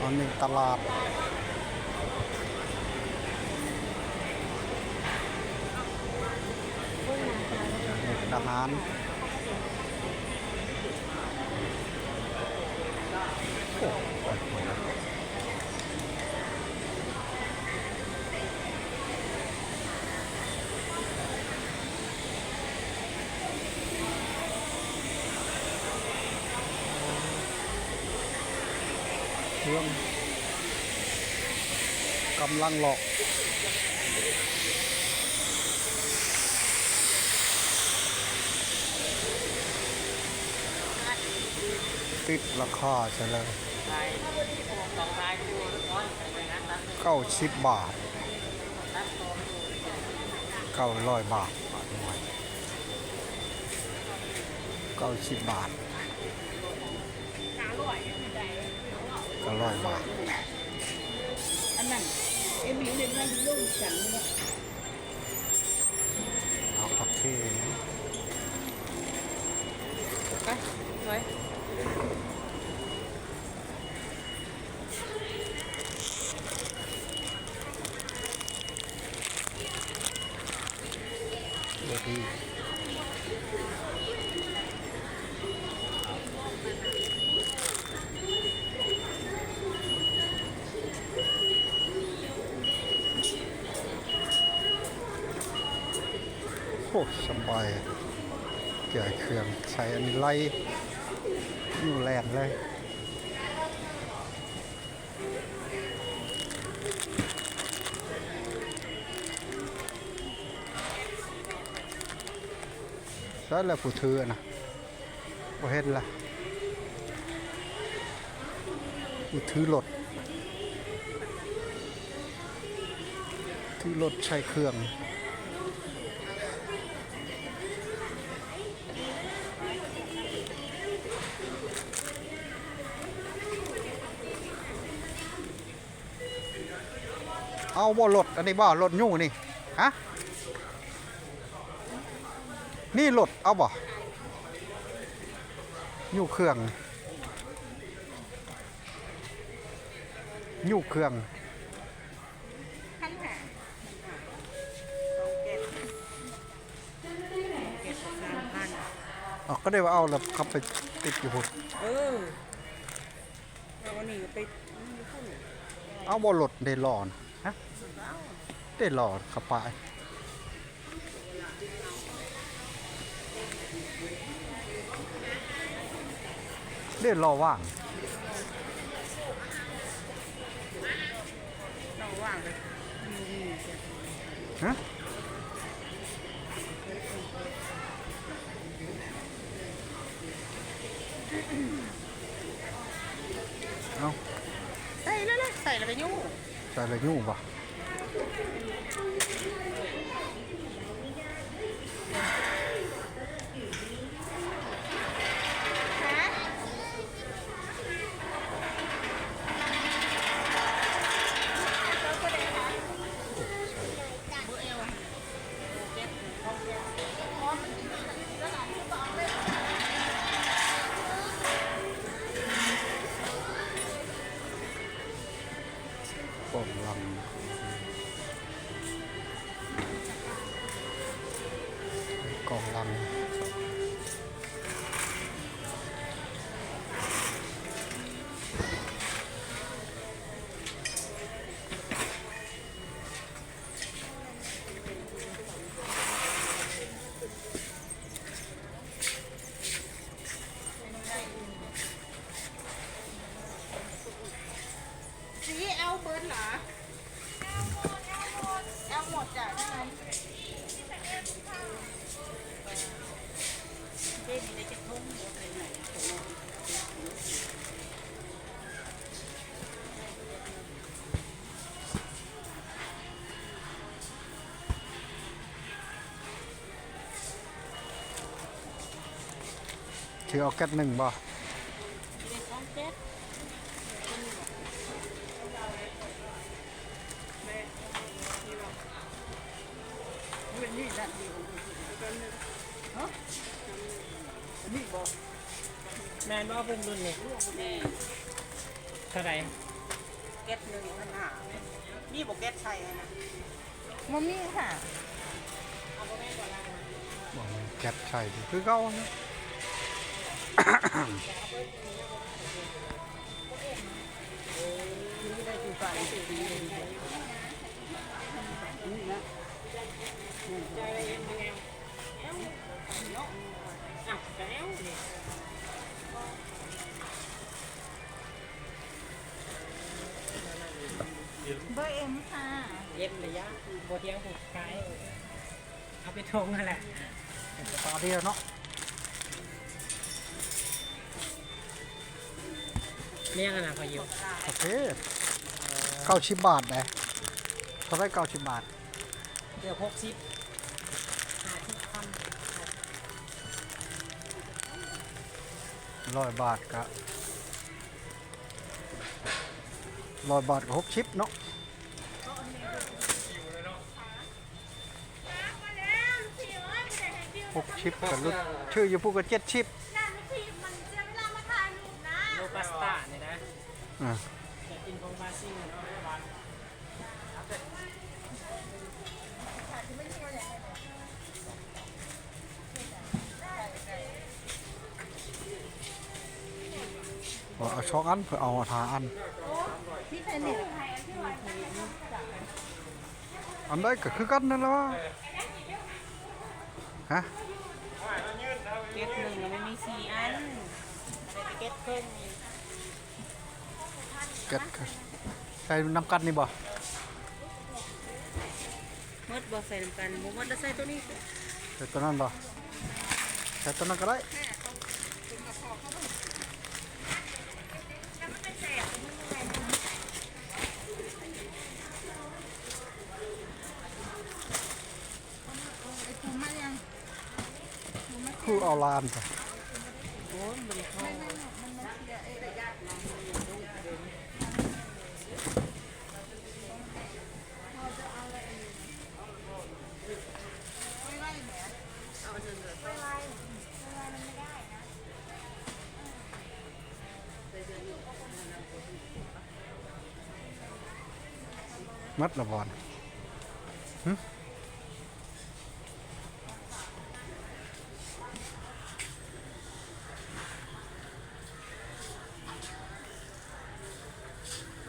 ອັນນີ້ຕະຫຼາດ ຮ້ານອາຫານ. ໂອ້ ເຄື່ອງກຳລັງຫຼອກ ຕິດລາຄາຊະແລ້ວ ເກົ້າສິບບາດ ເກົ້າຮ້ອຍບາດ ເກົ້າສິບບາດ ເກົ້າຮ້ອຍບາດ ອັນນັ້ນ ເອັມ ອີ ເຮັດໄວ້ຢູ່ໂລງຈັນເນາະ ເອົາຜັກເຄ ໄປ ໄປ. ໂອ້ ສະບາຍ ແກະເຄື່ອງໃສ່ອັນນີ້ໄລ່ ຢູ່ແລ່ນເລີຍ. ໃສລະຜູ້ຖືຫັ້ນນະ? ບໍ່ເຫັນລະ ຜູ້ຖືລົດ ຖືລົດໃສ່ເຄື່ອງ. ເອົາບໍ່ລົດອັນນີ້ບໍ່? ລົດຍູ້ນີ້ ຮະ? ນີ້ລົດເອົາບໍ່? ຍູ້ເຄື່ອງ ຍູ້ເຄື່ອງ ພັນຫ້າ ສອງແກັດ ສອງແກັດສາມພັນ ເອົາ ກໍໄດ້ວ່າເອົາແລ້ວຂັບໄປຕິດຢູ່ພຸ້ນ ເອີ ເອົາອັນນີ້ໄປຢູ່ພຸ້ນ ເອົາບໍ່ລົດເດລອນ ຮະ ເດລອນຂັບໄປ ເດລອວ່າງ ລອວ່າງເລີຍ ຮະ? ເອົາ ໃສ່ແລ້ວ ໃສ່ແລ້ວກໍຍູ້ ໃສ່ແລ້ວຍູ້ບໍ່? ກອງລັງ ກອງລັງ. ຊີເອົາເບິດຫຼະ? ເອົາໝົດ ເອົາໝົດ ເອົາໝົດຈ້ະ ເດ້ ມີແຕ່ຈັກຖົງ. ຖືເອົາແກັດໜຶ່ງບໍ່? ແມ່ນບໍ່? ເບິ່ງລຸ້ນນີ້ ແມ່ນ ເທົ່າໃດ? ແກັດໜຶ່ງພັນຫ້າ ມີບໍ່ແກັດໃສ່ຫັ້ນນະ? ບໍ່ມີຄ່ະ. ບໍ່ມີແກັດໃສ່ຄືເກົ່ານະ. ເບີເອັມຄ່ະ. ເອັມລະຍະ ບໍ່ທຽງຜູ້ຂາຍ ເອົາໄປຖົງຫັ້ນແຫຼະ ກະເປົາດຽວເນາະ. ແມ່ນຫຍັງຫັ້ນນະ ພໍ່ຢູ່? ກາເຟ ເອີ ເກົ້າສິບບາດເດ້. ເທົ່າໃດ ເກົ້າສິບບາດ? ເກືອບຫົກສິບ ຫ້າສິບພັນ. ຮ້ອຍບາດກະ ຮ້ອຍບາດກະຫົກສິບເນາະ. ຫົກສິບກະຫຼຸດ ຊື້ຢູ່ພຸ້ນກະເຈັດສິບ. ໂລປາສຕ້ານີ້ນະ ອາ ແບບກິນຂອງບຣາຊິລເນາະ. ເອົາສອງອັນ ເພິ່ນເອົາຫ້າອັນ. ອັນໃດກະຄືກັນນັ້ນລະວະ. ຮະ? ເກັດໜຶ່ງລະມັນມີສີ່ອັນ ເກັດເຄິ່ງ. ເກັດ ໃສ່ນຳກັນນີ້ບໍ່? ໝົດບໍ່? ໃສ່ນຳກັນ ບໍ່ໝົດລະໃສ່ໂຕນີ້. ໃສ່ໂຕນັ້ນບໍ່? ໃສ່ໂຕນັ້ນກະໄດ້. ຜູ້ເອົາຫຼານ ໂອ້ຍ ມັນບໍ່ໄດ້ເຂົ້າ. ໝົດລະບໍ່? ຫຶ?